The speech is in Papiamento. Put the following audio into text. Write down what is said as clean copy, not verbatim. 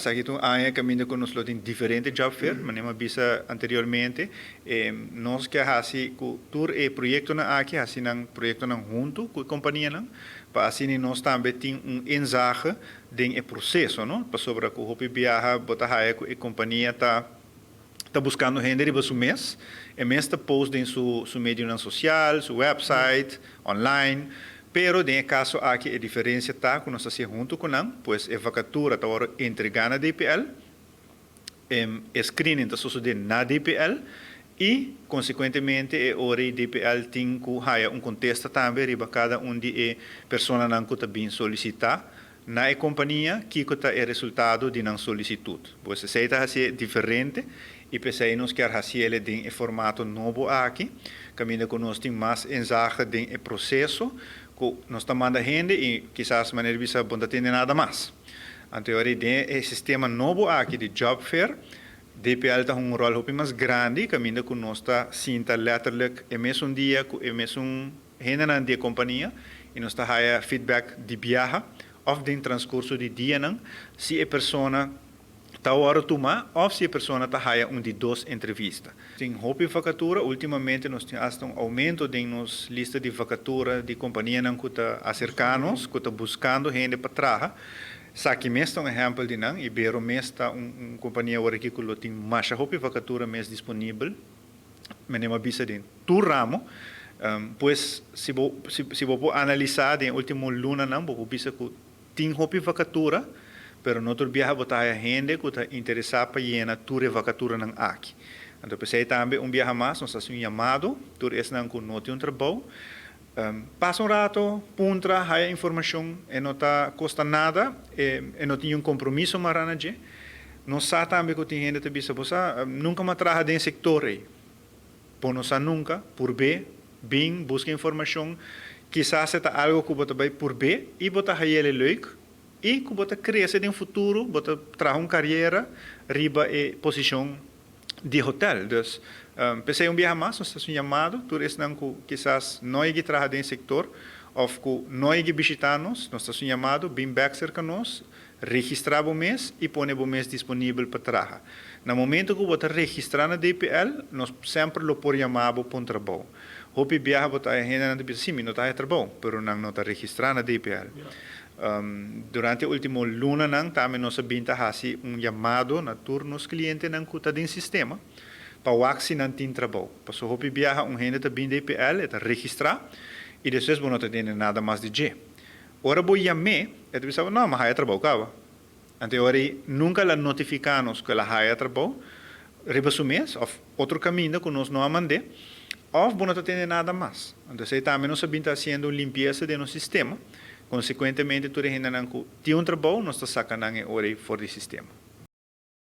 Esaki ta un aña kaminda ku nos lo tin diferente job fair, manera mi a bisa anteriormente. Nos ke hasi ku tur e proyektonan aki, hasi nan proyektonan huntu ku e kompanianan, pa asina nos tambe tin un inzage den e proseso, no? Pasobra ku hopi biaha bo ta haya ku e kompania ta ta buskando hende riba su mes, e mes ta post den su su medionan sosial, su website, online, pero den e kaso aki e diferensia ta ku nos ta hasié huntu ku nan, pues e vakatura ta wòrdu entregá na DPL, e screening ta sosodé na DPL i konsekuentemente e ora ei DPL tin ku haya un kontesta tambe riba kada un di e personanan ku ta bin solisitá na e kompania kiko ta e resultado di nan solisitut. Pues esei ta hasié diferente i p'esei nos kier hasiele den e formato nobo aki, kaminda ku nos tin mas enzage den e proseso ku nos ta manda hende i kisas manera di bisa bo no ta tende nada mas. Anto e ora ei den e sistema nobo aki di job fair, DPL ta hunga un ròl hopi mas grandi kaminda ku nos ta sinta letterlijk e mesun dia ku e mesun hendenan di e kompania i nos ta haya feedback di biaha òf den transkurso di dianan si e persona ta wòrdu tumá òf si e persona ta haya un di dos entrevista. Tin hopi vakatura, últimamente nos tin asta un oumento den nos lista di vakatura di kompanianan ku ta aserká nos, ku ta buskando hende pa traha. Esaki mes ta un ehèmpel di nan. Ibero mes ta un kompania awor aki ku lo tin masha hopi vakatura mes disponibel. Meneer a bisa den tur ramo. Pues si bo si bo por analisá den e último lunanan bo por bisa ku tin hopi vakatura, pero no tur biaha bo ta haya hende ku ta interesá pa yena tur e vakaturanan aki. Anto p'esei tambe un biaha mas nos ta hasi un yamado tur esnan ku no tin un trabou, pasa un rato, puntra, haya informashon, e no ta kosta nada, e no tin niun kompromiso mará na dje. Nos sa tambe ku tin hende ta bisa, Bo sa, nunka mi a traha den e sektor ei. Bo no sa nunka, purb'é, bin, buska informashon. Kisas e ta algu ku bo ta bai purb'é i bo ta hay'el e leuk i ku bo ta krese den futuro, bo ta traha un kariera riba e posishon di hotel. Dus, p'esei un biaha mas nos ta hasi un yamado tur esnan ku kisas no yegi traha den e sektor òf ku no yegi bishitá nos, nos ta hasi un yamado, bin bèk serka nos, registrá bo mes i pone bo mes disponibel pa traha. Na momento ku bo ta registrá na DPL, nos semper lo por yamá bo pa un trabou. Hopi biaha bo ta haya hendenan ta bisa, sí, mi no ta haya trabou, pero nan no ta registrá na DPL. Durante e ultimo lunanan tambe nos a bin ta hasi un yamado na tur nos klientenan ku ta den sistema pa wak si nan tin trabou. Pasobra hopi biaha un hende ta bin DPL, e ta registrá i despues bo no ta tende nada mas di dje. Ora bo yam'é, e ta bisa bo, No, mi a haya trabou kaba. Anto e ora ei nunka el a notifiká nos ku el a haya trabou riba su mes òf otro kaminda ku nos no a mand'é, òf bo no ta tende nada mas. Anto esei tambe nos a bin ta hasiendo un limpiesa den nos sistema. Konsekuentemente tur e hendenan ku tin un trabou nos ta saka nan e ora ei for di sistema.